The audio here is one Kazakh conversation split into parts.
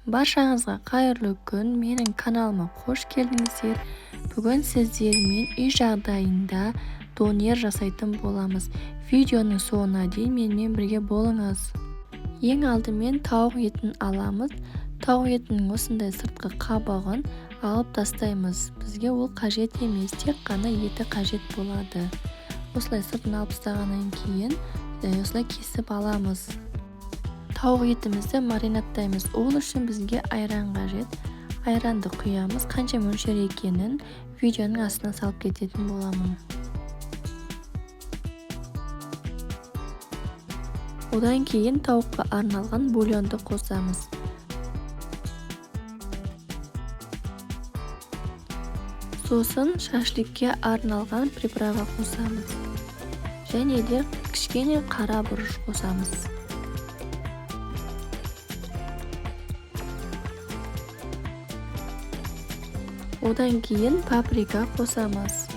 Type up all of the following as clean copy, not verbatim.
Баршаңызға қайырлы күн, менің каналыма қош келдіңіздер. Бүгін сіздермен үй жағдайында донер жасайтын боламыз. Видеоның соңына дейін менімен бірге болыңыз. Ең алдымен тауық етін аламыз. Тауық етінің осындай сыртқы қабығын алып тастаймыз. Бізге ол қажет емес, тек қана еті қажет болады. Осылай сыртын алып тастағаннан кейін осылай кесіп аламыз. Тауық етімізді маринадтаймыз. Ол үшін бізге айран қажет. Айранды құямыз. Қанша мөлшер екенін видеоның астына салып кететін боламын. Одан кейін тауыққа арналған бульонды қосамыз. Сосын шашликке арналған приправа қосамыз. Және де кішкене қара бұрыш қосамыз. Одан кейін паприка қосамыз.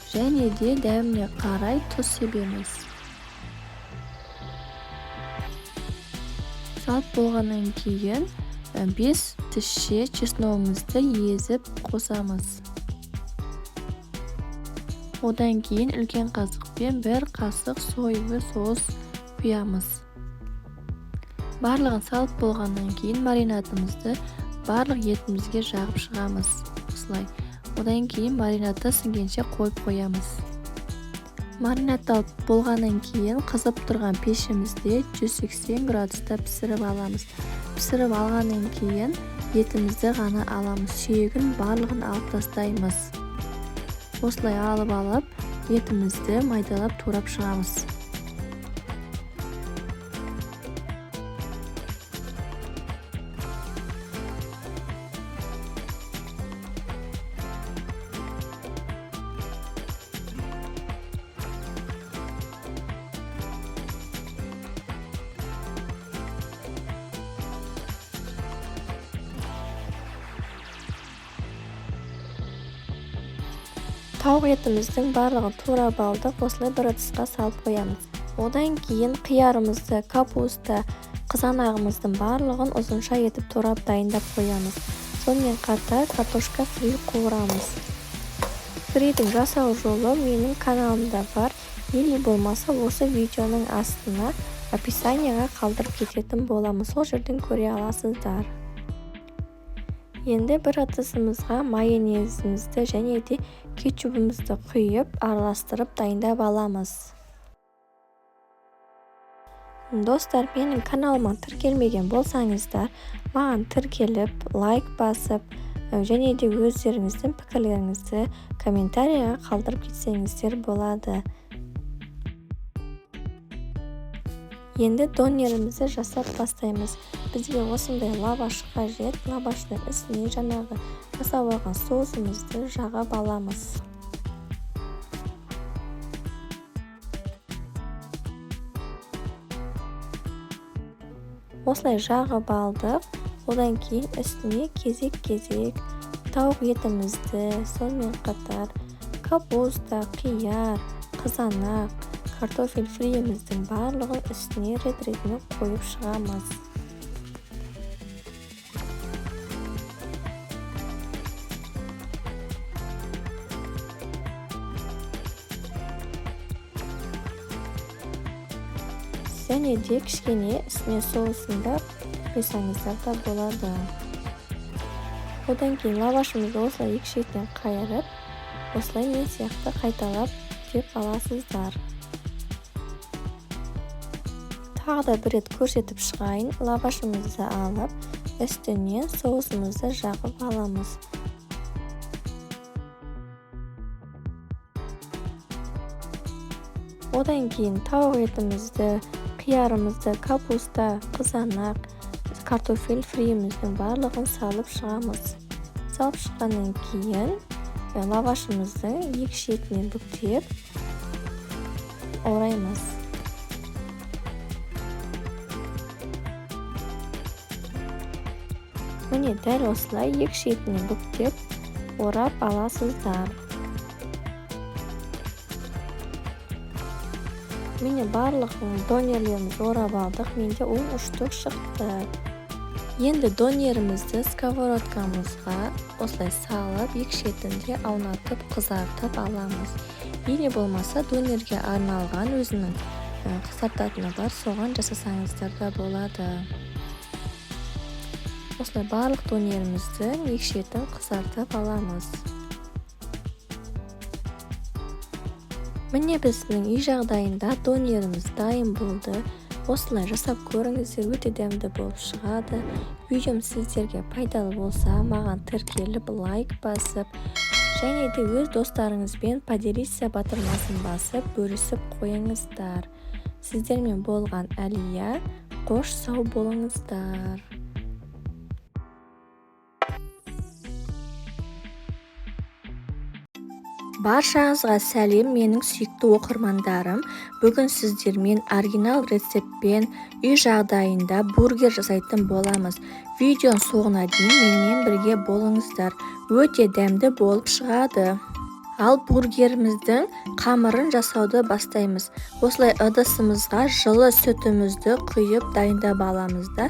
Және де дәміне қарай тұз себеміз. Салып болғаннан кейін 5 тісше чесногымызды езіп қосамыз. Одан кейін үлкен қасықпен 1 қасық соевый соус құямыз. Барлығын салып болғаннан кейін маринадымызды барлық етімізге жағып шығамыз. Осылай. Одан кейін маринадты сіңгенше қойып қоямыз. Маринадталып болғаннан кейін қызып тұрған пешімізде 180 градуста пісіріп аламыз. Пісіріп алғаннан кейін етімізді ғана аламыз. Сүйегін барлығын алып тастаймыз. Осылай алып етімізді майдалап турап шығамыз. Тауық етіміздің барлығын турап алдық, осылай бір ыдысқа салып қоямыз. Одан кейін қиярымызды, капуста, қызанағымыздың барлығын ұзынша етіп турап дайындап қоямыз. Сонымен қатар картошка фри қуырамыз. Фридің жасау жолы менің каналымда бар. Или болмаса осы видеоның астына описанияға қалдырып кететін боламын. Сол жерден көре аласыздар. Енді бір ыдысымызға майонезімізді және де кетчупымызды құйып, араластырып дайындап аламыз. Достар, менің каналыма тіркелмеген болсаңыздар, маған тіркеліп, лайк басып, және де өздеріңіздің пікірлеріңізді комментарияға қалдырып кетсеңіздер болады. Енді донерімізді жасап бастаймыз. Бізге осындай лаваш қажет. Лаваштың үстіне жаңағы жасап алған соусымызды жағып аламыз. Осылай жағып алдық. Одан кейін үстіне кезек-кезек тауық етімізді, сонымен қатар капуста, қияр, қызанақ, картофель фриіміздің барлығын үстіне рет-ретімен қойып шығамыз. Және де кішкене үстіне соусын да құйсаңыздар да болады. Одан кейін лавашымызды осылай екі шетінен қайырып, осылай мен сияқты қайталап жеп аласыздар. Тағы да бір рет көрсетіп шығайын. Лавашымызды алып, үстінен соусымызды жағып аламыз. Одан кейін тауық етімізді, қиярымызды, капуста, қызанақ, картофель фриіміздің барлығын салып шығамыз. Салып шыққаннан кейін лавашымыздың екі шетінен бүктеп ораймыз. Міне дәл осылай екі шетінен бүктеп орап аласыздар. Міне барлық донерлерімізді орап алдық. Менде 10 штук шықты. Енді донерімізді сковородкамызға осылай салып, екі шетінде аунатып, қызартып аламыз. Или болмаса донерге арналған өзінің қызартатыны бар, соған жасасаңыздар да болады. Осылай барлық донеріміздің екі шетін қызартып аламыз. Міне біздің үй жағдайында донеріміз дайын болды. Осылай жасап көріңіздер, өте дәмді болып шығады. Видеом сіздерге пайдалы болса, маған тіркеліп, лайк басып, және де өз достарыңызбен поделиться батырмасын басып, бөлісіп қойыңыздар. Сіздермен болған Әлия, қош сау болыңыздар. Баршаңызға сәлем, менің сүйікті оқырмандарым. Бүгін сіздермен оригинал рецептпен үй жағдайында бургер жасайтын боламыз. Видеоның соңына дейін менімен бірге болыңыздар. Өте дәмді болып шығады. Ал бургеріміздің қамырын жасауды бастаймыз. Осылай ыдысымызға жылы сүтімізді құйып дайындап аламыз да,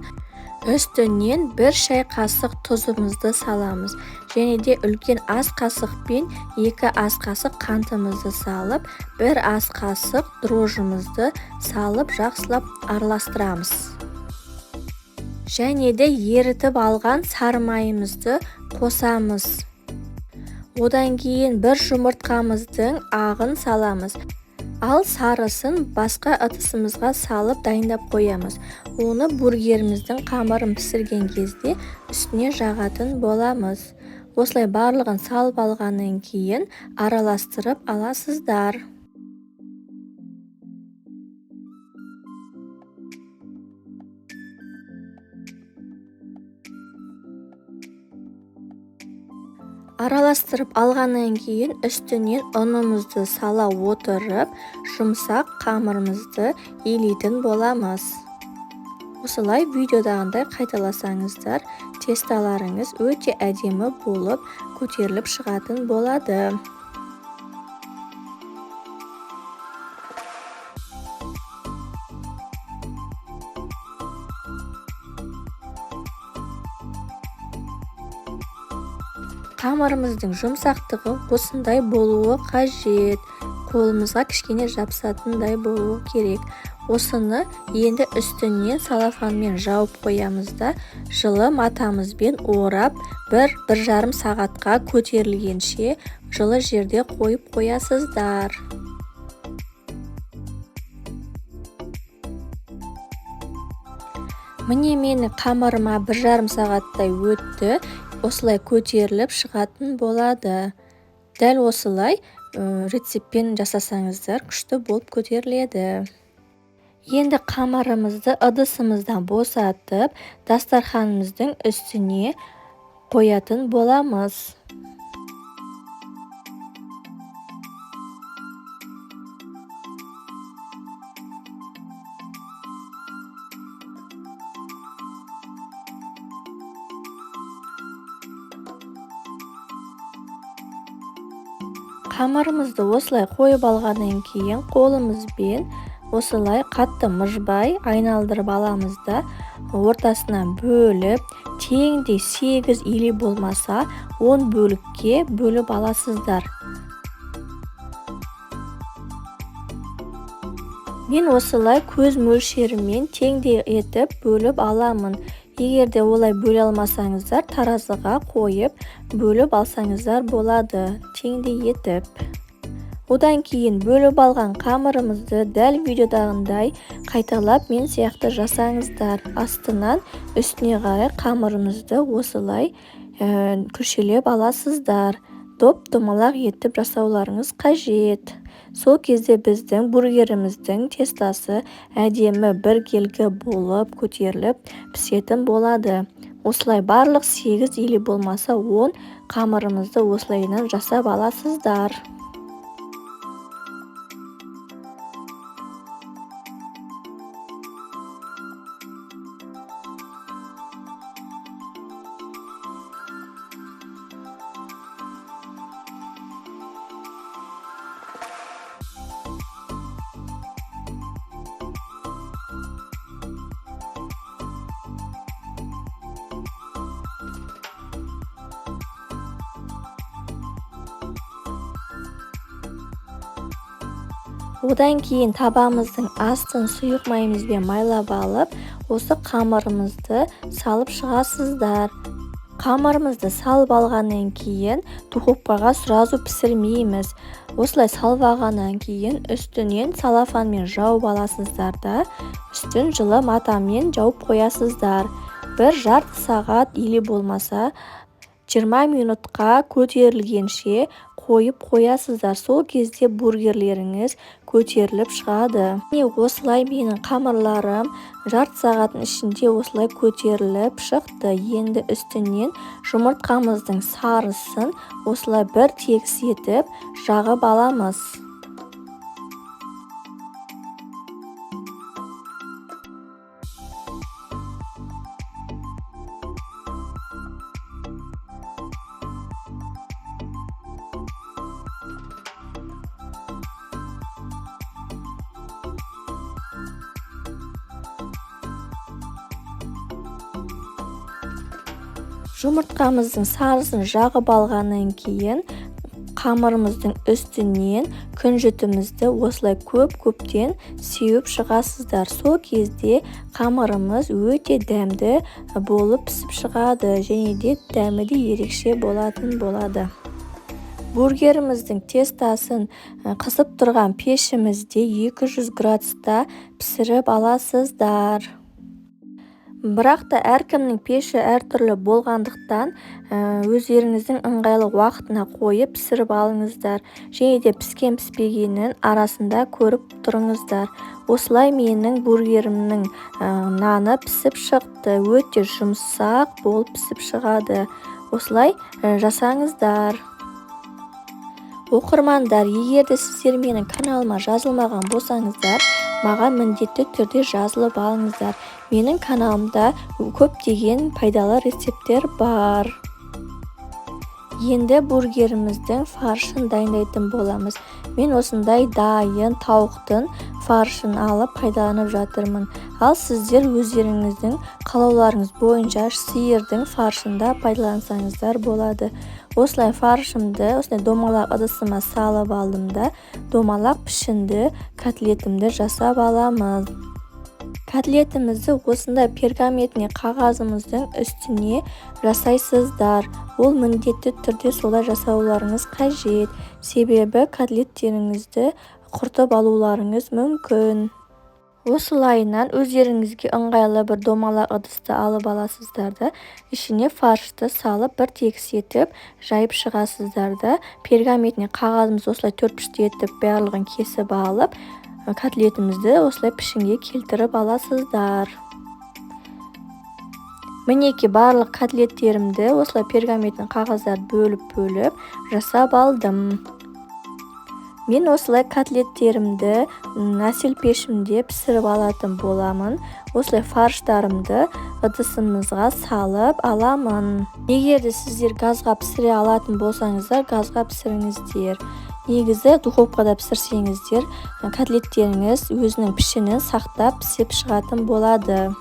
үстінен 1 шай қасық тұзымызды саламыз. Және де үлкен ас қасықпен 2 ас қасық қантымызды салып, 1 ас қасық дрожжымызды салып жақсылап араластырамыз. Және де ерітіп алған сары майымызды қосамыз. Одан кейін 1 жұмыртқамыздың ағын саламыз. Ал сарысын басқа ыдысымызға салып дайындап қоямыз. Оны бургеріміздің қамырын пісірген кезде үстіне жағатын боламыз. Осылай барлығын салып алғаннан кейін араластырып аласыздар. Араластырып алғаннан кейін үстінен ұнымызды сала отырып, жұмсақ қамырымызды илейтін боламыз. Осылай видеодағындай қайталасаңыздар, тесталарыңыз өте әдемі болып көтеріліп шығатын болады. Қамырымыздың жұмсақтығы осындай болуы қажет. Қолымызға кішкене жабысатындай болуы керек. Осыны енді үстінен салафанмен жауып қоямыз да, жылы матамызбен орап, 1-1,5 сағатқа көтерілгенше жылы жерде қойып қоясыздар. Міне менің қамырыма 1,5 сағаттай өтті. Осылай көтеріліп шығатын болады. Дәл осылай рецептпен жасасаңыздар күшті болып көтеріледі. Енді қамырымызды ыдысымыздан босатып, дастарханымыздың үстіне қоятын боламыз. Қамырымызды осылай қойып алғаннан кейін қолымызбен осылай қатты мыжбай айналдырып аламыз да, ортасынан бөліп, теңдей 8 или болмаса 10 бөлікке бөліп аласыздар. Мен осылай көз мөлшерімен теңдей етіп бөліп аламын. Егер де олай бөле алмасаңыздар, таразыға қойып бөліп алсаңыздар болады, теңдей етіп. Одан кейін бөліп алған қамырымызды дәл видеодағындай қайталап мен сияқты жасаңыздар. Астынан үстіне қарай қамырымызды осылай күршелеп аласыздар. Доп-домалақ етіп жасауларыңыз қажет. Сол кезде біздің бургеріміздің тестасы әдемі біркелкі болып көтеріліп пісетін болады. Осылай барлық 8 или болмаса 10 қамырымызды осылайынан жасап аласыздар. Одан кейін табамыздың астын сұйық майымызбен майлап алып, осы қамырымызды салып шығасыздар. Қамырымызды салып алғаннан кейін духовкаға сразу пісірмейміз. Осылай салып алғаннан кейін үстінен целлофанмен жауып аласыздар да, үстін жылы матамен жауып қоясыздар. Бір жарты сағат или болмаса 20 минутқа көтерілгенше қойып қоясыздар. Сол кезде бургерлеріңіз көтеріліп шығады. Міне осылай менің қамырларым жарты сағаттың ішінде осылай көтеріліп шықты. Енді үстінен жұмыртқамыздың сарысын осылай бір тегіс етіп жағып аламыз. Жұмыртқамыздың сарысын жағып алғаннан кейін қамырымыздың үстінен күнжітімізді осылай көп-көптен сеуіп шығасыздар. Сол кезде қамырымыз өте дәмді болып пісіп шығады және де дәмі де ерекше болатын болады. Бургеріміздің тестасын қысып тұрған пешімізде 200 градуста пісіріп аласыздар. Бірақ та әркімнің пеші әртүрлі болғандықтан өздеріңіздің ыңғайлы уақытына қойып пісіріп алыңыздар. Және де піскен піспегенін арасында көріп тұрыңыздар. Осылай менің бургерімнің наны пісіп шықты. Өте жұмсақ болып пісіп шығады. Осылай жасаңыздар. Оқырмандар, егер де сіздер менің каналыма жазылмаған болсаңыздар, маған міндетті түрде жазылып алыңыздар. Менің каналымда көптеген пайдалы рецепттер бар. Енді бургеріміздің фаршын дайындайтын боламыз. Мен осындай дайын тауықтың фаршын алып пайдаланып жатырмын. Ал сіздер өздеріңіздің қалауларыңыз бойынша сиырдың фаршын да пайдалансаңыздар болады. Осылай фаршымды осындай домалақ ыдысыма салып алдым да, домалақ пішінді котлетімді жасап аламыз. Котлетімізді осындай пергаментіне қағазымыздың үстіне жасайсыздар. Ол міндетті түрде солай жасауларыңыз қажет. Себебі котлеттеріңізді құртып алуларыңыз мүмкін. Осылайынан өздеріңізге ыңғайлы бір домалақ ыдысты алып аласыздар да, ішіне фаршты салып бір тегіс етіп жайып шығасыздар да, пергаментіне қағазымызды осылай төрт бұрышты етіп барлығын кесіп алып, котлетімізді осылай пішінге келтіріп аласыздар. Мінекей барлық котлеттерімді осылай пергаментін қағаздарды бөліп-бөліп жасап алдым. Мен осылай котлеттерімді әсел пешімде пісіріп алатын боламын. Осылай фарштарымды ыдысымызға салып аламын. Егер де сіздер газға пісіре алатын болсаңыздар, газға пісіріңіздер. Негізі духовкада пісірсеңіздер, котлеттеріңіз өзінің пішінін сақтап пісіп шығатын болады.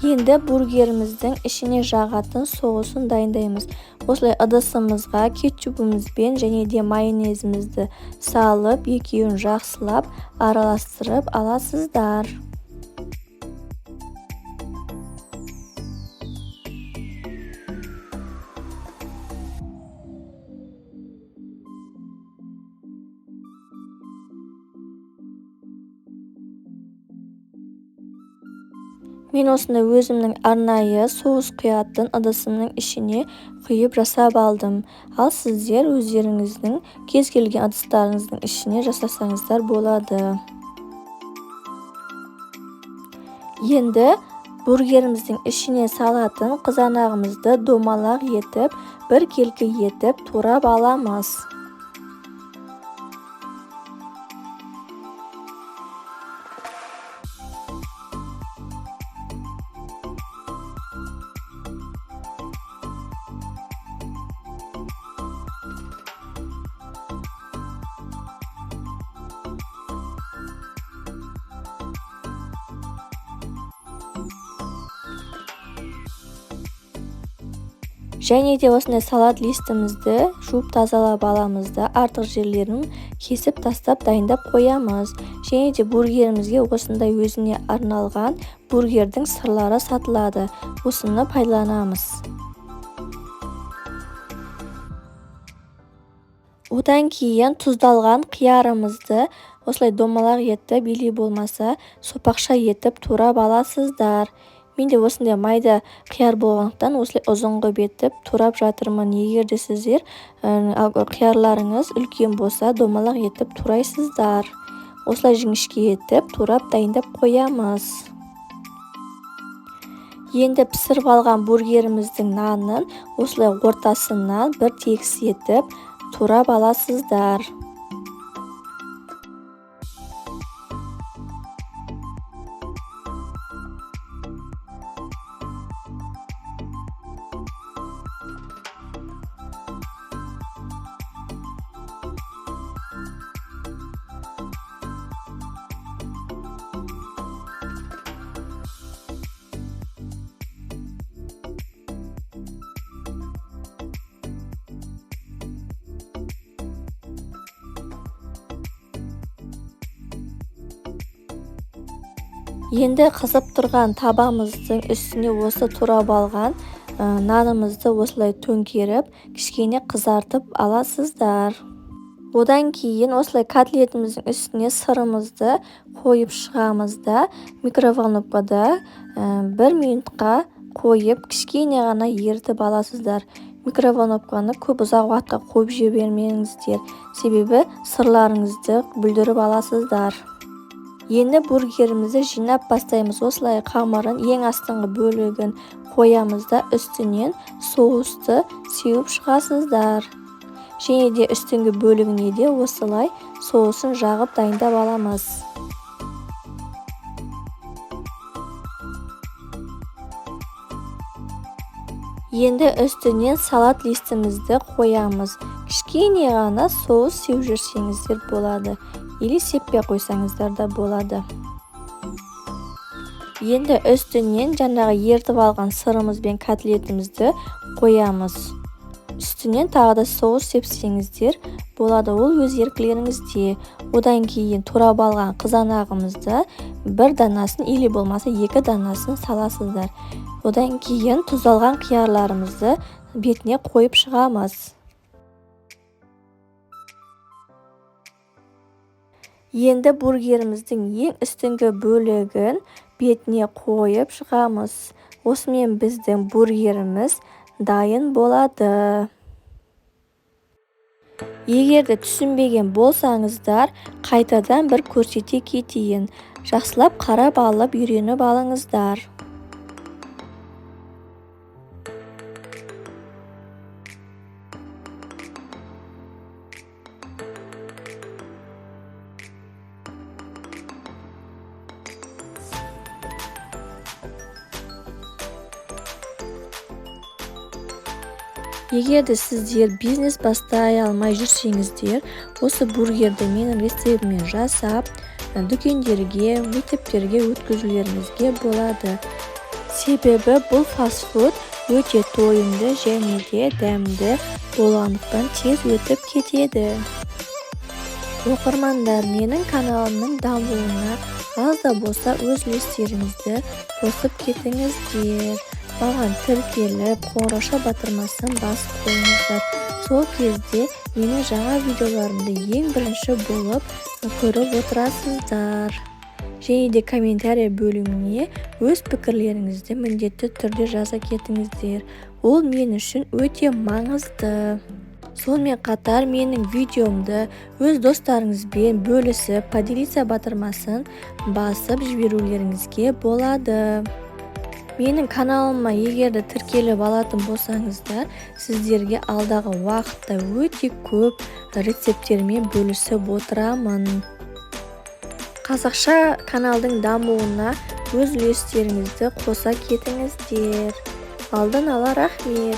Енді бургеріміздің ішіне жағатын соусын дайындаймыз. Осылай ыдысымызға кетчупымызбен және де майонезімізді салып, екеуін жақсылап араластырып аласыздар. Мен осыны өзімнің арнайы соус құятын ыдысымның ішіне құйып жасап алдым. Ал сіздер өздеріңіздің кез келген ыдыстарыңыздың ішіне жасасаңыздар болады. Енді бургеріміздің ішіне салатын қызанағымызды домалақ етіп, біркелкі етіп турап аламыз. Және де осындай салат листімізді жуып тазалап аламыз да, артық жерлерін кесіп тастап дайындап қоямыз. Және де бургерімізге осындай өзіне арналған бургердің сырлары сатылады. Осыны пайдаланамыз. Одан кейін тұздалған қиярымызды осылай домалақ етіп, или болмаса сопақша етіп турап аласыздар. Менде осындай майда қияр болғандықтан осылай ұзын қылып етіп турап жатырмын. Егер де сіздер қиярларыңыз үлкен болса, домалақ етіп турайсыздар. Осылай жіңішке етіп турап дайындап қоямыз. Енді пісіріп алған бургеріміздің нанын осылай ортасынан бір тегіс етіп турап аласыздар. Енді қызып тұрған табамыздың үстіне осы турап алған нанымызды осылай төңкеріп, кішкене қызартып аласыздар. Одан кейін осылай котлетіміздің үстіне сырымызды қойып шығамыз да, микроволновкада 1 минутқа қойып, кішкене ғана ерітіп аласыздар. Микроволновканы көп ұзақ уақытқа қойып жібермеңіздер, себебі сырларыңызды бүлдіріп аласыздар. Енді бургерімізді жинап бастаймыз. Осылай қамырын ең астыңғы бөлігін қоямыз да, үстінен соусты сеуіп шығасыздар. Және де үстіңгі бөлігіне де осылай соусын жағып дайындап аламыз. Енді үстінен салат листімізді қоямыз. Кішкене ғана соус сеуіп жүрсеңіздер болады. Или сеппей қойсаңыздар да болады. Енді үстінен жаңағы ертіп алған сырымыз бен котлетімізді қоямыз. Үстінен тағы да соус сепсеңіздер болады, ол өз еркілеріңізде. Одан кейін турап алған қызанағымызды бір данасын или болмаса 2 данасын саласыздар. Одан кейін тұздалған қиярларымызды бетіне қойып шығамыз. Енді бургеріміздің ең үстіңгі бөлігін бетіне қойып шығамыз. Осымен біздің бургеріміз дайын болады. Егер де түсінбеген болсаңыздар, қайтадан бір көрсете кетейін. Жақсылап қарап алып, үйреніп алыңыздар. Егер де сіздер бизнес бастай алмай жүрсеңіздер, осы бургерді менің рецептіммен жасап, дүкендерге, мектептерге өткізулеріңізге болады. Себебі бұл фастфуд өте тойымды және де дәмді болғандықтан тез өтіп кетеді. Оқырмандар, менің каналымның дамуына аз да болса өз үлестеріңізді қосып кетіңіздер. Маған тіркеліп, қоңырауша батырмасын басып қойыңыздар. Сол кезде менің жаңа видеоларымды ең бірінші болып көріп отырасыздар. Және де комментария бөліміне өз пікірлеріңізді міндетті түрде жаза кетіңіздер. Ол мен үшін өте маңызды. Сонымен қатар менің видеомды өз достарыңызбен бөлісіп, поделиться батырмасын басып жіберулеріңізге болады. Менің каналыма егер де тіркеліп алатын болсаңыздар, сіздерге алдағы уақытта өте көп рецепттермен бөлісіп отырамын. Қазақша каналдың дамуына өз үлестеріңізді қоса кетіңіздер. Алдын ала рахмет.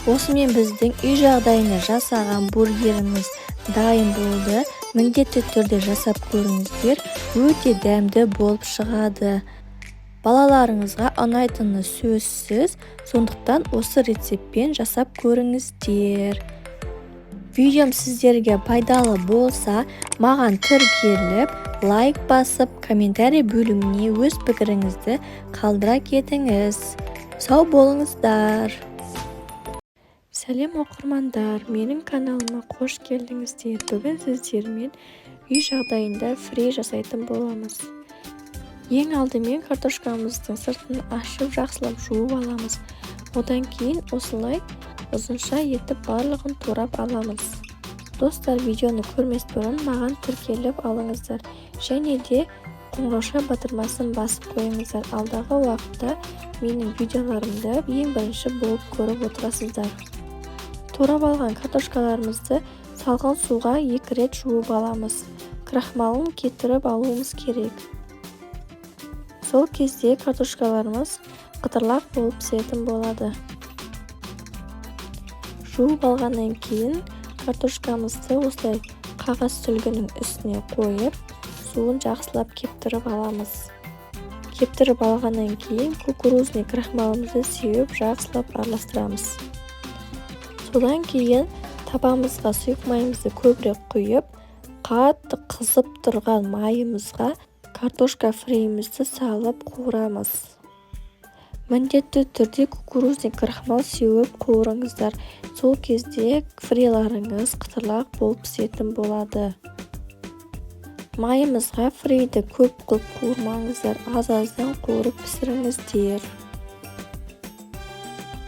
Осымен біздің үй жағдайында жасаған бургеріміз дайын болды. Міндетті түрде жасап көріңіздер, өте дәмді болып шығады. Балаларыңызға ұнайтыны сөзсіз, сондықтан осы рецептпен жасап көріңіздер. Видеом сіздерге пайдалы болса, маған тіркеліп, лайк басып, комментарий бөліміне өз пікіріңізді қалдыра кетіңіз. Сау болыңыздар. Сәлем оқырмандар, менің каналыма қош келдіңіздер. Бүгін сіздермен үй жағдайында фри жасайтын боламыз. Ең алдымен картошкамыздың сыртын ашып, жақсылап жуып аламыз. Одан кейін осылай ұзынша етіп барлығын турап аламыз. Достар, видеоны көрмес бұрын маған тіркеліп алыңыздар және де қоңырауша батырмасын басып қойыңыздар. Алдағы уақытта менің видеоларымды ең бірінші болып көріп отырасыздар. Турап алған картошкаларымызды салқын суға 2 рет жуып аламыз. Крахмалын кетіріп алуымыз керек. Сол кезде картошкаларымыз қытырлақ болып пісетін болады. Жуып алғаннан кейін картошкамызды осылай қағаз сүлгінің үстіне қойып, суын жақсылап кептіріп аламыз. Кептіріп алғаннан кейін кукурузный крахмалымызды сеуіп жақсылап араластырамыз. Содан кейін табамызға сұйық майымызды көбірек құйып, қатты қызып тұрған майымызға картошка фриімізді салып қуырамыз. Міндетті түрде кукурузный крахмал сеуіп қуырыңыздар. Сол кезде фриларыңыз қытырлақ болып пісетін болады. Майымызға фриді көп қылып қуырмаңыздар, аз-аздан қуырып пісіріңіздер.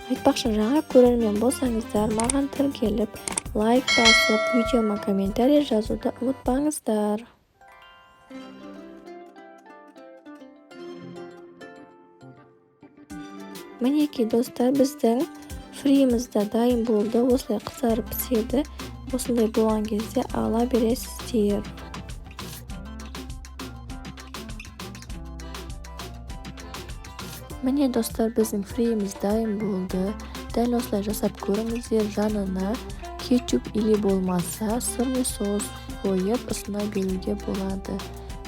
Айтпақшы, жаңа көрермен болсаңыздар, маған тіркеліп, лайк басып, видеома комментарий жазуды ұмытпаңыздар. Мінекей достар, біздің фриіміз де дайын болды. Осылай қызарып піседі. Осындай болған кезде ала бересіздер. Міне достар, біздің фриіміз дайын болды. Дәл осылай жасап көріңіздер. Жанына кетчуп или болмаса сырный соус қойып ұсына беруге болады.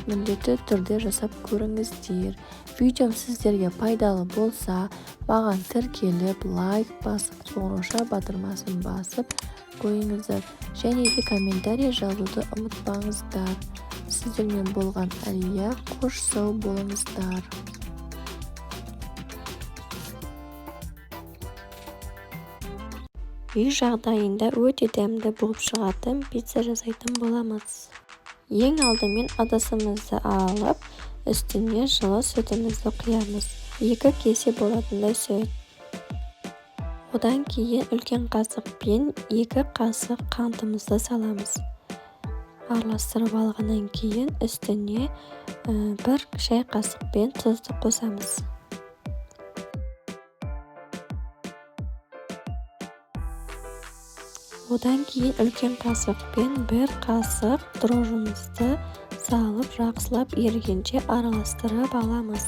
Міндетті түрде жасап көріңіздер. Видеом сіздерге пайдалы болса, маған тіркеліп, лайк басып, қоңырауша батырмасын басып қойыңыздар. Және де комментарий жазуды ұмытпаңыздар. Сіздермен болған Әлия, қош сау болыңыздар. Үй жағдайында өте дәмді болып шығатын пицца жасайтын боламыз. Ең алдымен ыдысымызды алып, үстіне жылы сүтімізді құямыз. 2 кесе болатындай сүт. Одан кейін үлкен қасықпен 2 қасық қантымызды саламыз. Араластырып алғаннан кейін үстіне 1 шай қасықпен тұзды қосамыз. Одан кейін үлкен қасықпен 1 қасық дрожжымызды салып, жақсылап ерігенше араластырып аламыз.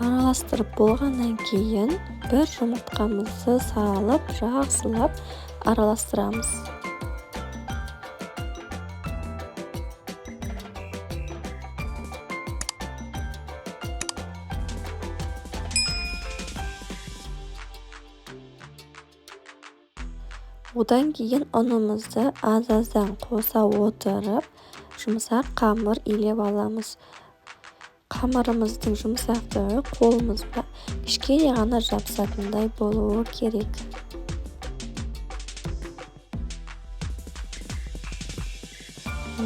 Араластырып болғаннан кейін 1 жұмыртқамызды салып, жақсылап араластырамыз. Одан кейін ұнымызды аз-аздан қоса отырып, жұмсақ қамыр илеп аламыз. Қамырымыздың жұмсақтығы қолымызға кішкене ғана жабысатындай болуы керек.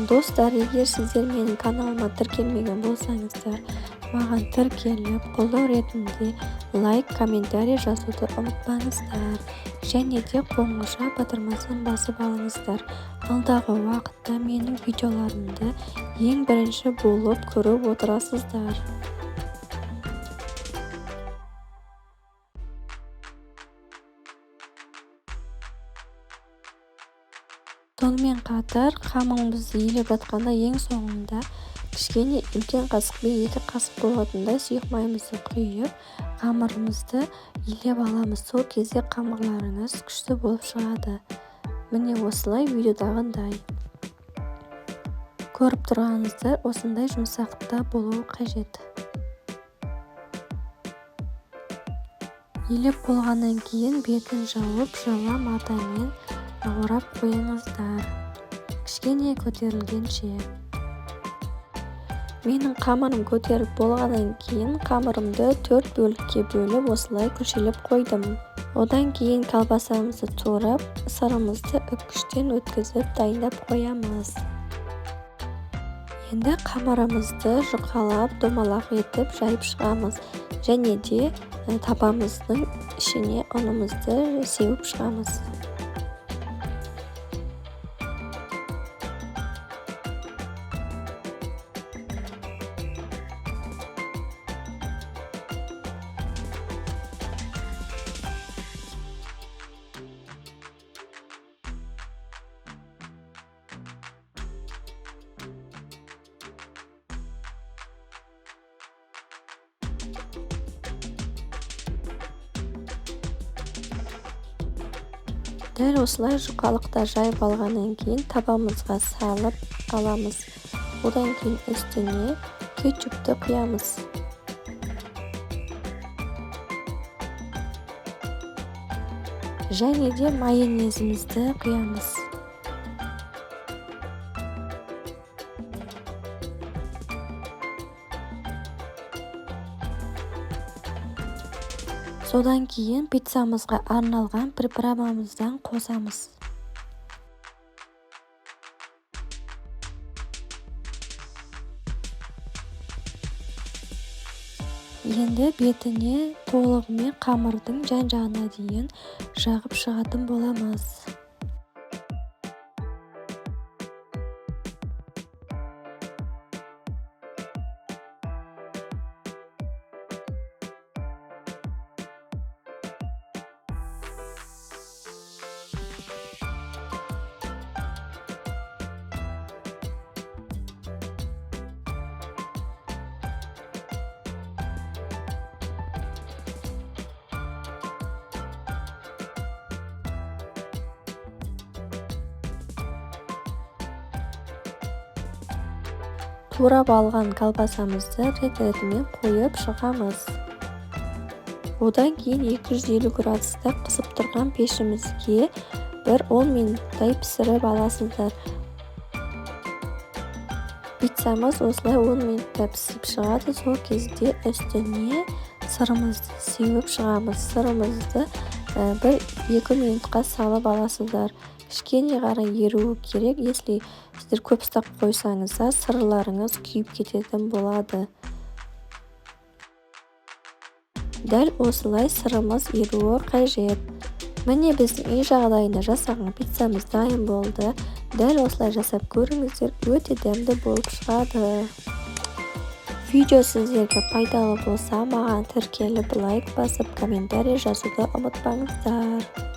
Достар, егер сіздер менің каналыма тіркелмеген болсаңыздар, маған тіркеліп, қолдау ретінде лайк, комментарий жазуды ұмытпаңыздар. Және де қоңырауша батырмасын басып алыңыздар. Алдағы уақытта менің видеоларымды ең бірінші болып көріп отырасыздар. Сонымен қатар қамырымызды илеп жатқанда ең соңында кішкене үлкен қасықпен 2 қасық болатындай сұйық майымызды құйып, қамырымызды илеп аламыз. Сол кезде қамырларыңыз күшті болып шығады. Міне осылай видеодағындай. Көріп тұрғаныңыздар, осындай жұмсақтықта болуы қажет. Илеп болғаннан кейін бетін жауып, жылы матамен орап қойыңыздар. Кішкене көтерілгенше. Менің қамырым көтеріліп болғаннан кейін қамырымды 4 бөлікке бөліп осылай күлшелеп қойдым. Одан кейін колбасамызды турап, сырымызды үккіштен өткізіп дайындап қоямыз. Енді қамырымызды жұқалап, домалақ етіп жайып шығамыз. Және де табамыздың ішіне ұнымызды сеуіп шығамыз. Дәл осылай жұқалықта жайып алғаннан кейін табамызға салып аламыз. Одан кейін үстіне кетчупті құямыз. Және де майонезімізді құямыз. Содан кейін пиццамызға арналған приправамыздан қосамыз. Енді бетіне толығымен қамырдың жан-жағына дейін жағып шығатын боламыз. Турап алған колбасамызды рет-ретімен қойып шығамыз. Одан кейін 250 градуста қызып тұрған пешімізге бір 10 минуттай пісіріп аласыздар. Пиццамыз осылай 10 минутта пісіп шығады. Сол кезде үстіне сырымызды сеуіп шығамыз. Сырымызды 1-2 минутқа салып аласыздар. Кішкене ғана еруі керек. Если сіздер көп ұстап қойсаңыздар, сырларыңыз күйіп кететін болады. Дәл осылай сырымыз еруі қажет. Міне біздің үй жағдайында жасаған пиццамыз дайын болды. Дәл осылай жасап көріңіздер, өте дәмді болып шығады. Видео сіздерге пайдалы болса, маған тіркеліп, лайк басып, комментарий жазуды ұмытпаңыздар.